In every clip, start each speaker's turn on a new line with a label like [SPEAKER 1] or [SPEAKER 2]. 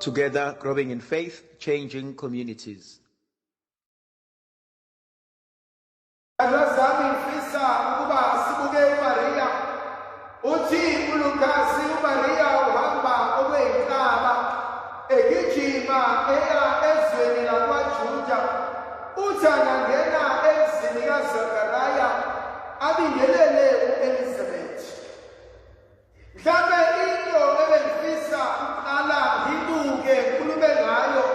[SPEAKER 1] Together, growing in faith, changing communities.
[SPEAKER 2] Zami ngifisa ukuba sibuke uMaria. Uthi uLukasi, uMaria uhamba okweyinhlaba, egijima eya ezweni lakwaJuda. Uthi angangena emzini kaZakaraya, abingelele u-Elizabeth. Mhlambe into ebengifisa ukuqala ngibuke, ngikhulume ngayo,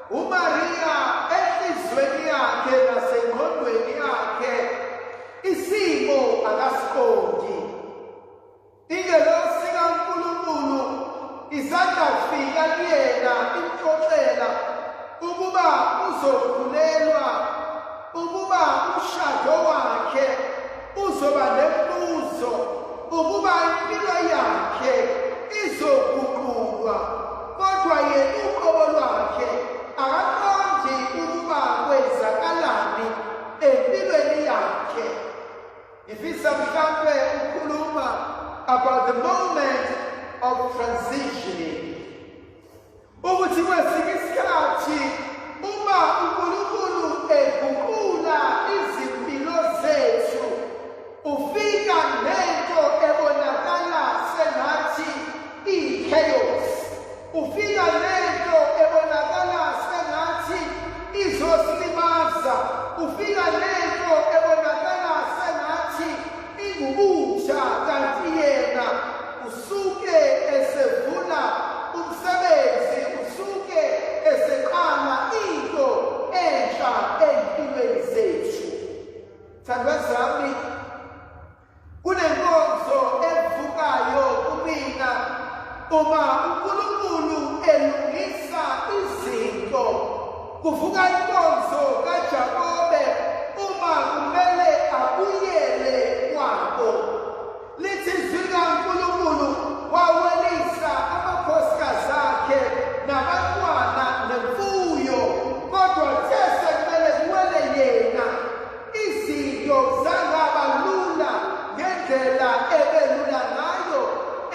[SPEAKER 2] uMaria enhliziyweni yakhe nasengqondweni yakhe isimo akasiqondi. Ingelosi kaNkulunkulu isanda kufika kuyena, imxoxela ukuba uzokhulelwa, ukuba umshado wakhe uzoba nemibuzo, ukuba impilo yakhe izoguqulwa, kodwa yena uqobo lwakhe akaqondi ukuba kwenzakalani empilweni yakhe. Ngifisa mhlampe ukukhuluma about the moment of transitioning, ukuthi kwesinye isikhathi uma uNkulunkulu eguqula izimpilo zethu, ufika nento ebonakala sengathi i-chaos, ufika nento ebonakala sengathi izosilimaza, ufika nento ebonakala sengathi ingubusha, kanti yena usuke esevula umsebenzi, usuke eseqala into entsha ey'mpilweni zethu. Thandwa zami, kunenkonzo evukayo kumina uma uNkulunkulu elungisa izinto. Kuvuka inkonzo kaJakobe uma kumele abuyele kwabo. Lithi izwi likaNkulunkulu, wawelisa amakhosikazi akhe nabantwana nemfuyo, kodwa kuthe sekumele kuwele yena, izinto zangaba lula ngendlela ebelula ngayo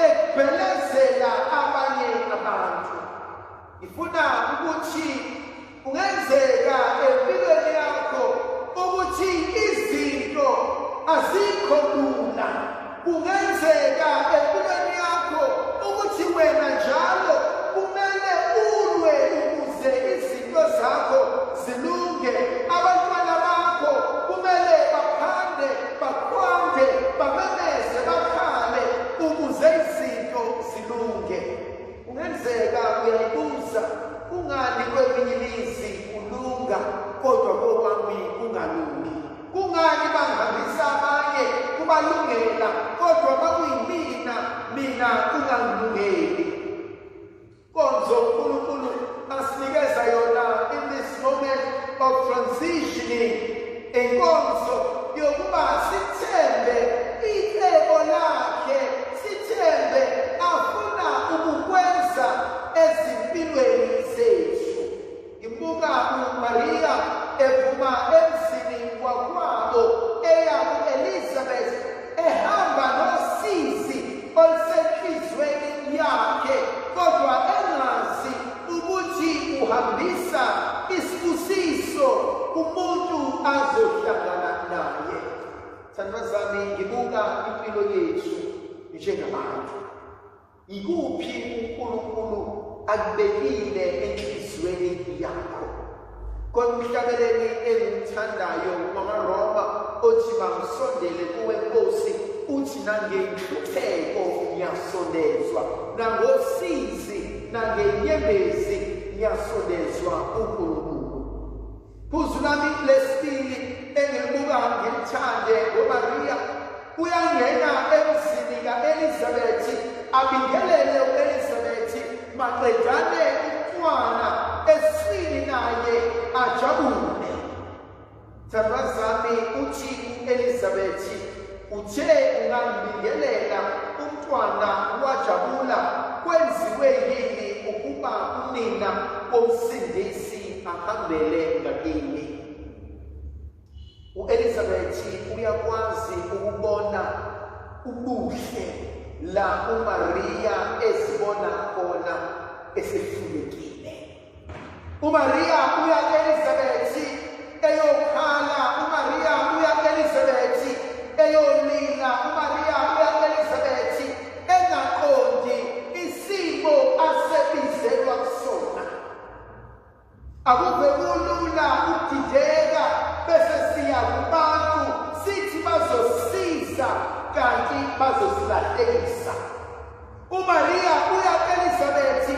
[SPEAKER 2] ekubhelezela abanye abantu. Ngifuna ukuthi kungenzeka empilweni yakho ukuthi izinto azikho lula. Kungenzeka empilweni yakho ukuthi wena njalo kumele ulwe ukuze izinto zakho zilunge. Abantwana bakho kumele baphande, bakhwande, bamemeze, bakhale ukuze izinto zilunge. Kungenzeka uyayibuza, kungani kweminye imizi kulunga kodwa kokwami kungalungi? Kungani bangihambisa abanye kubalungela, kodwa makuyimina mina kungangilungeli? Konzo uNkulunkulu asinikeza yona in this moment of transitioning, inkonzo yokuba sithembe icebo lakhe, sithembe afuna ukukwenza ezimpilweni zethu. Ngibuka uMaria ephuma emzini wakwabo eya ku-Elizabeth, ehamba nosizi olusenhliziyweni yakhe, kodwa engazi ukuthi uhambisa isibusiso kumuntu azohlangana naye. Thandwa zami, ngibuka impilo yethu njengabantu. Ikuphi uNkulunkulu akubekile enhliziyweni yakho? Khona umhlabeleli engimthandayo wamaRoma othi, "Mangisondele kuwe, Nkosi." Uthi nangenhlupheko ngiyasondezwa, nangosizi nangenyembezi ngiyasondezwa uNkulunkulu. Phuzu lami lesibili engilibuka ngilithande ngoMariya, uyangena emzini ka-Elizabeth, abingelele u-Elizabeth, maqedane umntwana eswini naye ajabule. Thandwa zami, uthi u-Elizabeth, uthe ungangibingelela umntwana wajabula, kwenziwe yini ukuba unina womsindisi ahambele ngakini? U-Elizabeth uyakwazi ukubona ubuhle la uMaria ezibona khona. esehlulekile. uMaria uya Elizabeth eyokhala, uMaria uya Elizabeth eyolila, uMaria uya Elizabeth engaqondi isimo asebizelwa kusona. Akuve kulula ukudideka bese siya kubantu sithi bazosiza kanti bazosilahlekisa. uMaria uya Elizabeth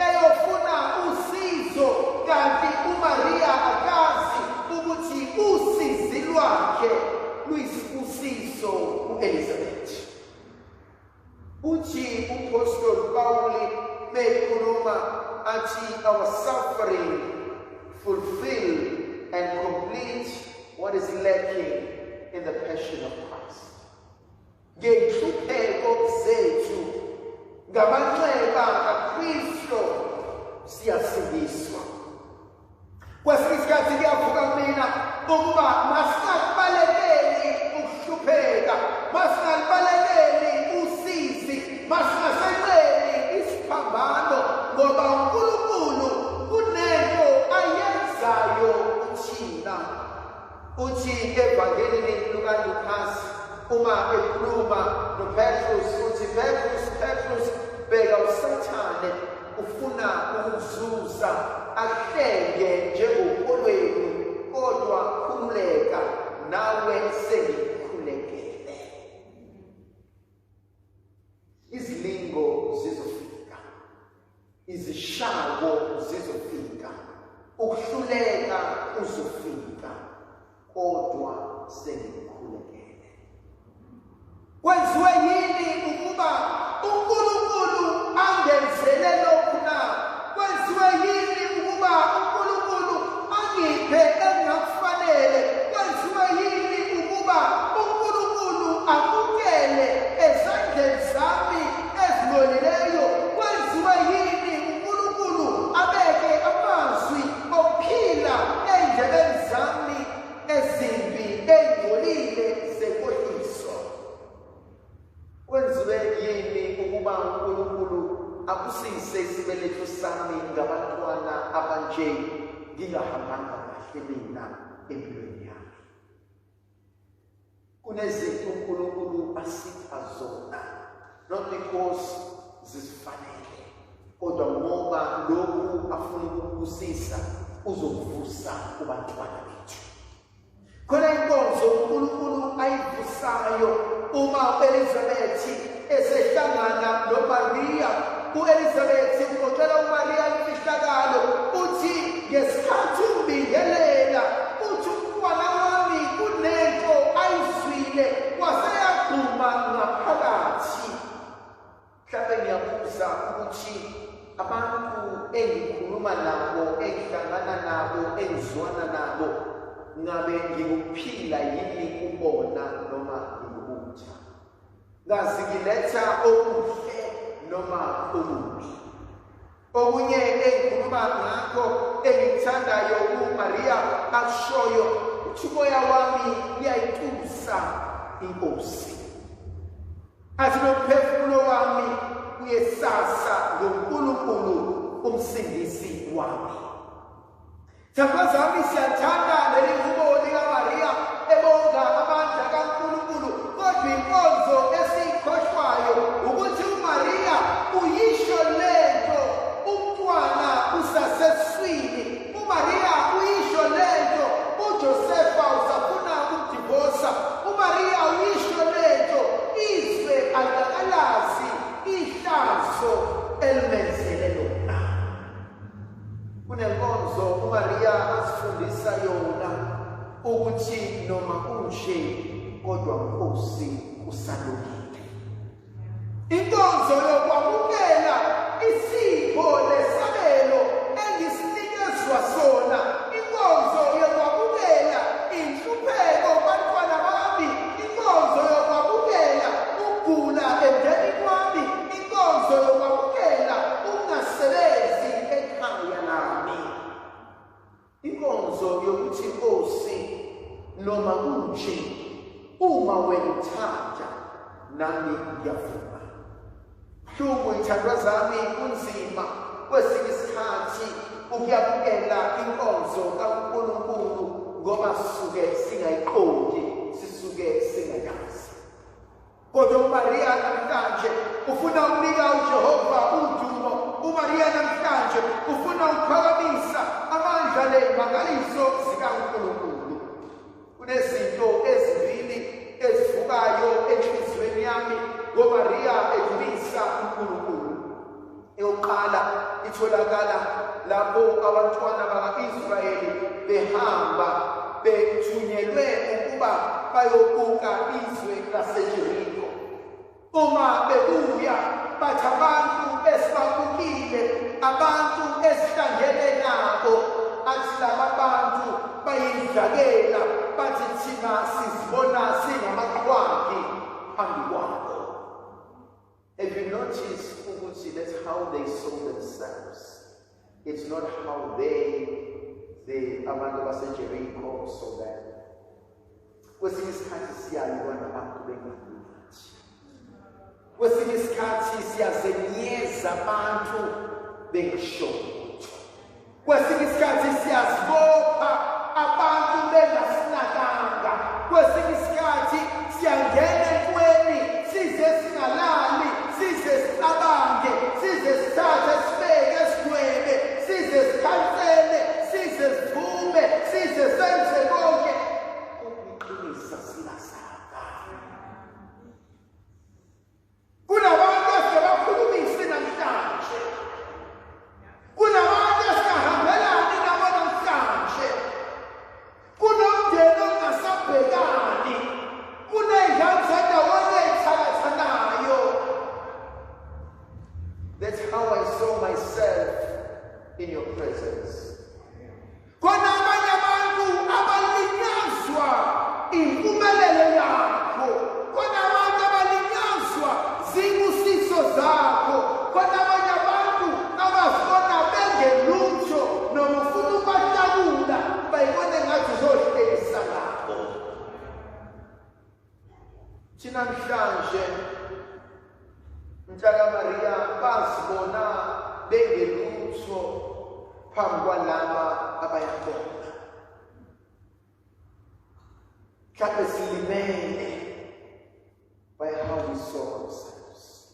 [SPEAKER 2] eyofuna usizo kanti uMaria akazi ukuthi usizi lwakhe luyisibusiso kuElizabeth. Uthi uPostoli Pawuli mekhuluma athi our suffering fulfill and complete what is lacking in the passion of Christ. Ngenhlupheko zethu ngamanxeba kaKristu siyasindiswa. Kwesinye isikhathi kuyavuka kumina ukuba masingakubalekeli ukuhlupheka, masingakubalekeli usizi, masingasenceli isiphambano, ngoba uNkulunkulu kunento ayenzayo kuthina. Uthi evangelini lukaLukas uma ekhuluma noPetrus uthi Petrus, Petrus, bheka uSathane ufuna ukuzuza akuhlenge njengokholwenu, kodwa khululeka nawe sengikukhulekele. Izilingo zizofika, izishawo zizofika, ukuhluleka kuzofika, kodwa sengikukhulekele. Kwenziwe yini ukuba uNkulunkulu angenzele lokhu na? Kwenziwe yini ukuba uNkulunkulu angiphe engingakufanele? Kwenziwe yini ukuba uNkulunkulu amukele ezandleni zami ezingcolileyo? Kwenziwe yini uNkulunkulu abeke amazwi okuphila ey'ndlebeni zami ezimbi ey'ngcolile zenkohliso? Kwenziwe yini ukuba uNkulunkulu abusise isibeletho sami ngabantwana abanje ngingahambanga kahle mina empilweni yami? Kunezinto uNkulunkulu asipha zona not because zisifanele, kodwa ngoba lokhu afuna ukukubusisa uzokuvusa kubantwana bethu. Khona inkonzo uNkulunkulu ayivusayo uma uElizabeth esehlangana noMaria. UElizabeth uxoxela uMaria imfihlakalo, uthi ngesikhathi umbingelela uthi umntwana wami kunento ayizwile waseyagquma ngaphakathi. Mhlawumbe ngiyabuza ukuthi abantu engikhuluma nabo, engihlangana nabo, engizwana nabo, ngabe ngikuphila yini kubona noma ngikubutha? Ngazi ngiletha okuhle noma okubi? Okunye engikhuluma ngakho engikuthandayo uMaria akushoyo, uthi umoya wami uyayitusa iNkosi, athi nomphefumulo wami uyesasa ngoNkulunkulu umsindisi wami. Thandwa zami, siyathanda leli hubo likaMaria ebonga amandla kaNkulunkulu, kodwa inkonzo esiyikhohlwayo ukuthi uMaria uyisho lento umntwana usaseswini. uMaria uyisho lento uJosefa usafuna ukudivosa. uMaria uyisho lento izwe alikakalazi ihlazo elimenzele lona. Kunenkonzo uMaria asifundisa yona ukuthi noma kunje kodwa Nkosi kusalungile. Inkonzo yokwamukela isipho nesabelo engisinikezwa sona, inkonzo yokwamukela inhlupheko bantwana bami, inkonzo yokwamukela ukugula emndenini wami, inkonzo yokwamukela ukungasebenzi ekhaya lami, inkonzo yokuthi Nkosi noma kunje uma wena uthanda nami ngiyavuma. Hlungu ithandwa zami, kunzima. Kwesinye isikhathi ukuyamukela inkonzo kaNkulunkulu ngoba sisuke singayiqondi, sisuke singayazi. Kodwa uMaria namhlanje ufuna ukunika uJehova udumo. uMaria namhlanje ufuna ukuphakamisa amandla nezimangaliso zikaNkulunkulu. Kunezinto ezimbili ezivukayo enhliziyweni yami ngoMaria edumisa uNkulunkulu. Eyokuqala itholakala lapho abantwana baka-Israyeli behamba bethunyelwe ukuba bayobuka izwe laseJeriko. Uma bebuya bathi abantu esibabukile, abantu esihlangene nabo, athi laba bantu bayidlakela, bathi thina sizibona singamaqhwagi phambi kwabo. Have you noticed ukuthi that's how they saw themselves? It's not how they, the abantu baseJericho saw them. Kwesinye isikhathi siyalwa nabantu bengazi nathi. Kwesinye isikhathi siyazenyeza abantu bengasho lutho. Kwesinye isikhathi siyazibopha abantu bengasinakanga. Kwesinye isikhathi siyangena entweni size singalali, size sicabange, size sithathe sibeke sidwebe, size sikhansele, size sivume, size senze konke. Ukuqinisa silazaka. Kunabantu esingabakhulumisi namhlanje. Kunabantu esingahambelani nabo namhlanje. Kunomndeni ongasabhekani. Kuney'ngane zandawonye ey'thakathanayo. That's how I saw myself in your presence. Khona abanye abantu abalinyazwa impumelelo yakho. Khona abantu abalinyazwa zibusiso zakho. Khona abanye abantu abazibona bengelutho noma ufuna ukubahlakula bayibone ngathi uzohlekisa ngabo. Thina namhlanje mntaka Maria bazibona bengelutho phambi kwalaba abayabona. Mhlawumbe silimele by how we saw ourselves.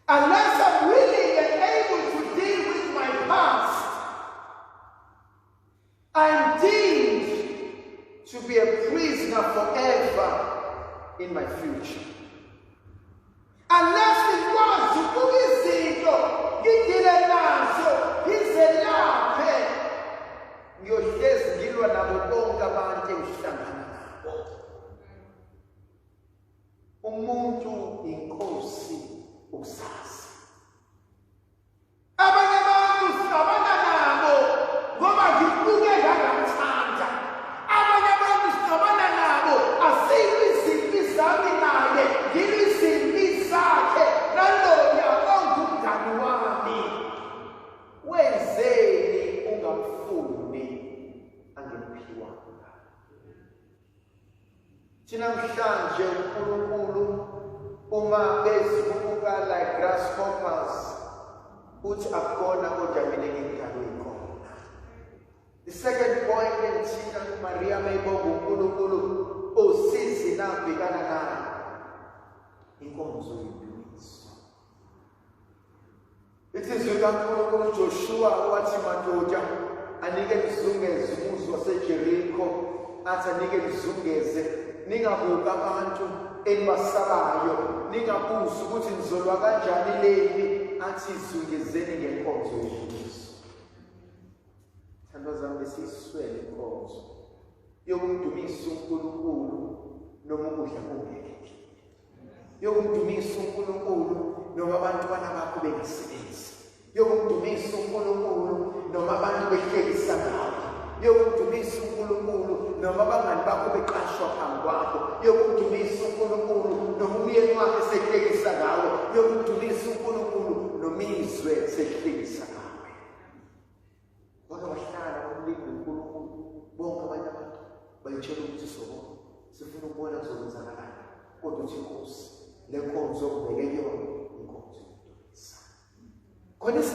[SPEAKER 2] Unless I'm willing and able to deal with my past, I'm deemed to be a prisoner forever in my future. Unless ngikwazi ukubuka izinto ngidile nazo ngizelaphe, ngiyohlezi ngilwa nabo bonke abantu engihlangana nabo. Umuntu inkosi ukusazi. Abanye abantu sixabana nabo ngoba ngibuke ngangamthanda. Abanye abantu sixabana nabo asilwi izimpi zami naye, ngilwa izimpi zakhe naloya ongumngani wami. Wenzeni ungamfuni angemphiwanga? Thina namhlanje uNkulunkulu uma bezibuka like grasshoppers uthi akukhona kodwa mina ngingidalwe ikhona. The second point engithinta uMaria mayibonga uNkulunkulu osizi nabhekana nayo inkonzo yendumiso. Ithi izwi kaNkulunkulu uJoshua wathi madoda anike nizungeze umuzi waseJeriko, athi anike nizungeze, ningabuki abantu enibasabayo, ningabuzi ukuthi nizolwa kanjani lempi, athi zungezeni ngenkonzo yendumiso. Thandwa zami, besiyiswele inkonzo yokumdumisa uNkulunkulu noma ukudla kungekho, yokumdumisa uNkulunkulu noma abantwana bakho bengasebenzi, yokumdumisa uNkulunkulu noma abantu behlekisa ngawe, yokumdumisa uNkulunkulu noma abangani bakho beqashwa phambi kwakho, yokumdumisa uNkulunkulu noma umyeni wakhe sehlekisa ngawe, yokumdumisa uNkulunkulu noma izwe sehlekisa ngawe. Wake wahlala wamlinda uNkulunkulu, bonke abanye abantu bayitshela ukuthi sobona, sifuna ukubona kuzokwenzakalani, kodwa uthi inkosi le nkonzo ngibeke kuyona inkonzo yokudumisa.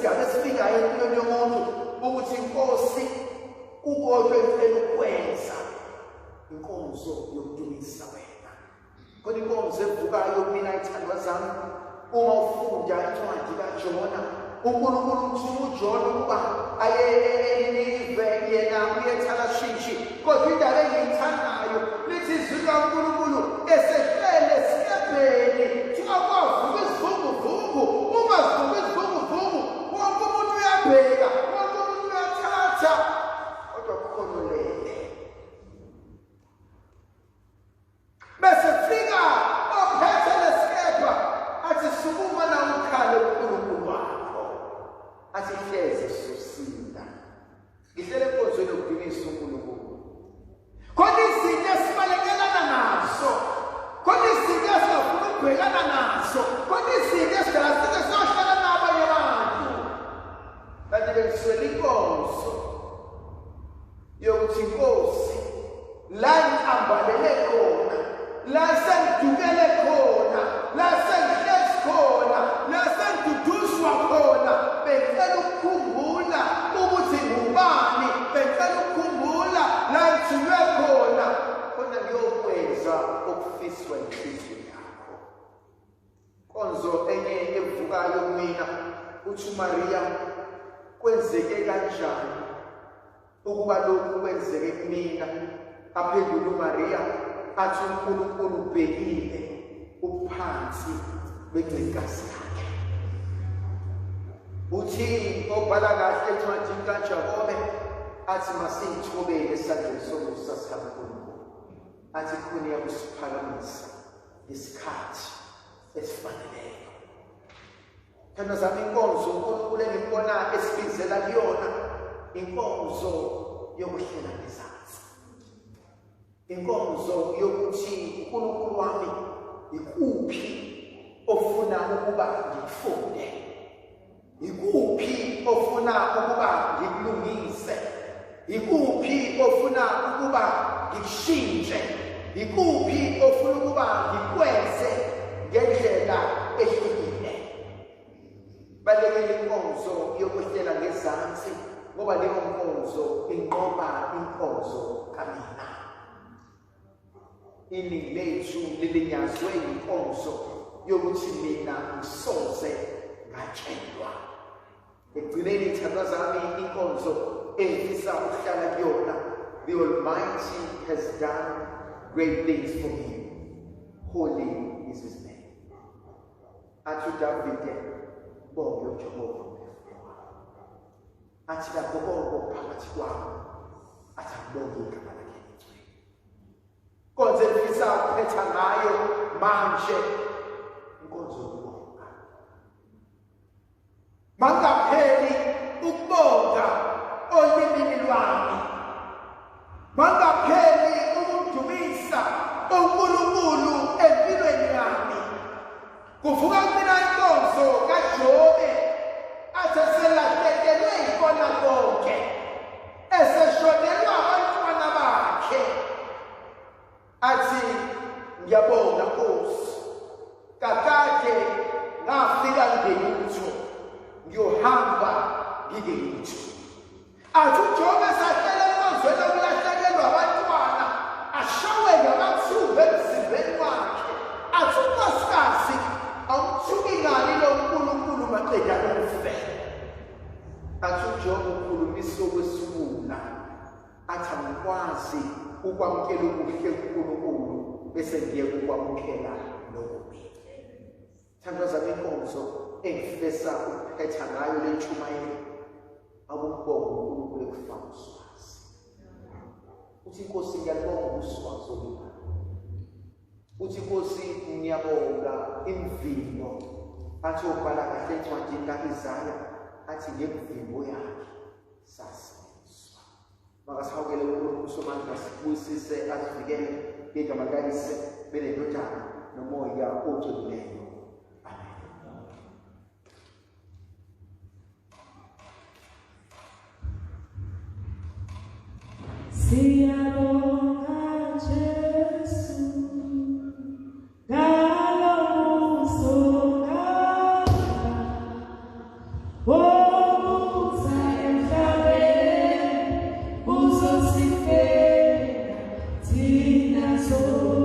[SPEAKER 2] isigaba esifikayo empilweni yomuntu ukuthi inkosi kukodwa engicela ukwenza inkonzo yokudumisa wena. Khona inkonzo evukayo kumina ithandwa zami uma ufunda incwadi kaJona uNkulunkulu uthuma uJona ukuba aye eNinive yena uye eThalashishi kodwa indaba engiyithandayo lithi izwi likaNkulunkulu esehlele esikebheni kuthiwa kwavuka isivunguvungu uma sivuka isivunguvungu wonke umuntu uyabheka wonke umuntu uyathatha kodwa kukhona olele Bese kufika ophethe lesikebha athi sukuma na ukhale uNkulunkulu wakho. Athi hleze sosinda. Ngihlele enkonzweni yokudumisa uNkulunkulu. Khona izinto esibalekelana nazo. Khona izinto esingafuni ukubhekana nazo. Khona izinto esidala size siyohlala nabanye abantu. Kanti bengiswele inkonzo yokuthi inkosi la ngiambalele khona la sengidukele khona la sengihlezi khona la sengiduduzwa khona bengicela ukukhumbula ukuthi ngubani bengicela ukukhumbula la ngithunywe khona khona ngiyokwenza okufiswa inhliziyo yakho Konzo enye evukayo kumina uthi uMaria kwenzeke kanjani ukuba lokhu kwenzeke kumina aphendule uMaria athi uNkulunkulu ubhekile uphansi bencikazi yakhe uthi obhala kahle encwadini kaJakobe athi masiyithobele esandleni somusa sikaNkulunkulu athi khona iyakusiphakamisa ngesikhathi esifaneleyo thanda zami inkonzo uNkulunkulu engibona esibizela kuyona inkonzo yokuhlela ngezansi inkonzo yokuthi uNkulunkulu wami ikuphi ofuna ukuba ngikufunde Ikuphi ofuna ukuba ngikulungise? Ikuphi ofuna ukuba ngikushintshe? Ikuphi ofuna ukuba ngikwenze ngendlela ehlukile? Balekela inkonzo yokwehlela ngezansi ngoba leyo nkonzo inqoba inkonzo kamina. Iningi lethu lilinyazwe yinkonzo yokuthi mina ngisoze ngatshelwa. Ekugcineni ithandwa zami inkonzo engifisa ukuhlala kuyona the Almighty has done great things for me. Holy is his name. Athi uDavide bonke uJehova athi lakho konke okuphakathi kwami athi akubonge igama lakhe elingcwele Inkonzo engifisa ukuphetha ngayo manje inkonzo yokubonga. Mangapheli ukubonga olimini lwami. Mangapheli ukumdumisa uNkulunkulu empilweni yami. Kuvuka kumina inkonzo kaJobe athi selahlekelwe yikona konke. Eseshonelwa abantwana bakhe athi ngiyabonga Nkosi kakade ngafika ngelutho ngiyohamba ngingelutho athi uJobe sahlele enkonzweni okulahlekelwa abantwana ashawe ngamathumba emzimbeni wakhe athi unkosikazi awumthuki ngani lo nkulunkulu maqeda ufe Athi uJobe ukhulumisa okwesiwula athi angikwazi ukwamukela okuhle kuNkulunkulu bese ngiyeka ukwamukela nokubi. Thandwa zami inkonzo engifisa ukuphetha ngayo le ntshumayelo akumbonga uNkulunkulu ekufaka uswazi. Uthi inkosi ngiyalibonga uswazi olunalo. Uthi inkosi ngiyabonga imvimbo athi obhala kahle encwadini ka-Isaya athi ngemvimbo yakhe sasizwa. Makasihawukele uNkulunkulu uSomandla sibusise asivikele ngegama likayise benendodana nomoya ocwebileyo. Amen.
[SPEAKER 3] Siyabonga Jesu ngalomuso ngaka. Oh. Thina sonke.